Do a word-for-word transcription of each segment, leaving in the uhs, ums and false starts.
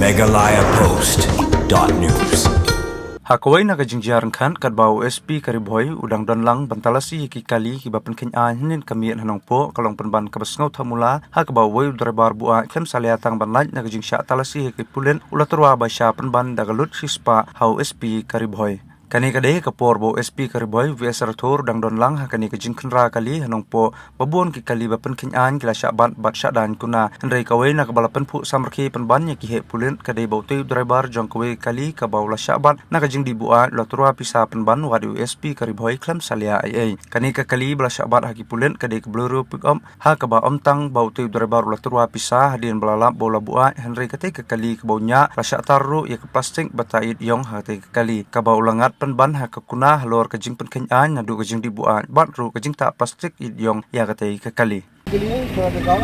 Meghalaya Post dot news. Ha kawei na ka jingjia ryngkat katba u S P ka Ri Bhoi u dang don lang ban talasi ïa ki kali kiba pynkheiñ aiñ hynnin ka miet ha Nongpoh ka long pynban kaba sngewthuh mula ha kaba uwei u driver buaid khlem salia tang ban lait na ka jingshah talasi ha ki pulit u la tyrwa ba shah pynban da ka lut shispah ha u S P ka Ri Bhoi. Kane ka dei ka por ba u S P ka Ri Bhoi V S Rathore dang don lang ha kane ka jingkhynra kali ha Nongpoh ba bun ki kali ba pynkheiñ aiñ ki la shah bat bad shah daiñ kuna. Hynrei kawei na kaba la pynphuh samrkhie pynban ïa ki heh pulit ka dei ba utei u driver jong kawei ka kali kaba u la shah bat na ka jingdih buaid u la tyrwa pisa pynban wat ïa u S P ka Ri Bhoi khlem salia ei ei. Kane ka kali ba la shah bat ha ki pulit ka dei ka Bolero pickup ha kaba ym tang ba utei u driver u la tyrwa pisa hadien ba la lap ba u la buaid hynrei katei ka kali kaba u ñiah la shah tar ruh ïa ka plastik ba ta ïit ïong ha katei ka kali kaba u la ngat pynban ha ka kuna halor ka jingpynkheiñ aiñ naduh ka jingdih buaid bad ruh ka jingtah plastik ïit ïong ïa katei ka kali. के लिए थोड़ा दिखाओ।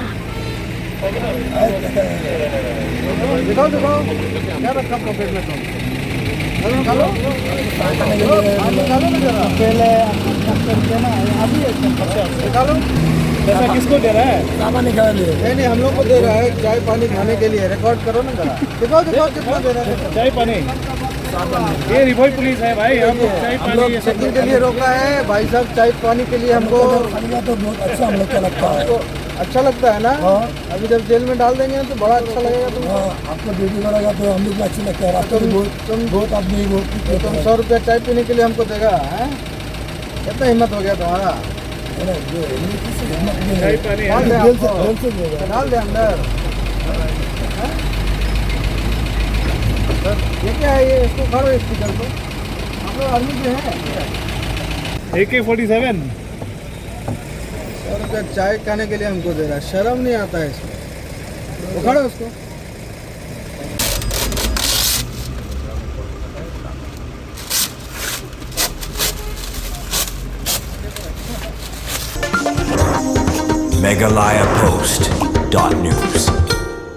दिखाओ, दिखाओ। क्या रखा पॉकेट में तुम? अरे निकालो। हाँ, निकालो ना जरा। पहले आप करके ना, अभी निकालो। पैसा किसको दे रहा है? सामान निकाल लिए। नहीं, नहीं, हम लोग को दे रहा है, चाय पानी खाने के लिए। रिकॉर्ड करो ना जरा। दिखाओ, दिखाओ, कितना दे रहा है। चाय पानी। ये री भोई पुलिस है भाई, हम लोग चाय हम पानी लोग ये सब चेकिंग के लिए रोका है भाई साहब, चाय पानी के लिए हमको। खाएगा तो बहुत अच्छा हम लोग को लगता है। आपको अच्छा लगता है ना? हाँ। अभी जब जेल में डाल देंगे ना तो बड़ा अच्छा लगेगा तुमको। हाँ, आपको ड्यूटी करेगा तो हम लोग को अच्छा लगता है। रास्ते में तुम, बहुत, तुम, बहुत आदमी बहुत तो तुम सौ रुपया चाय पीने के लिए हमको देगा, हैं? कितना हिम्मत हो गया तुम्हारा? अरे, ये, ये किसी हिम्मत नहीं है। चाय पानी है। डाल दे जेल से, आपको। जेल से दे रहा है। डाल दे अंदर। हैं? ये क्या है ये? इसको उखाड़ो, इस स्पीकर को। हम लोग आर्मी के हैं। ए के फोर्टी सेवन। सौ रुपया चाय खाने के लिए हमको दे रहा है, शर्म नहीं आता है इसको? उखाड़ो उसको। Meghalaya Post dot news.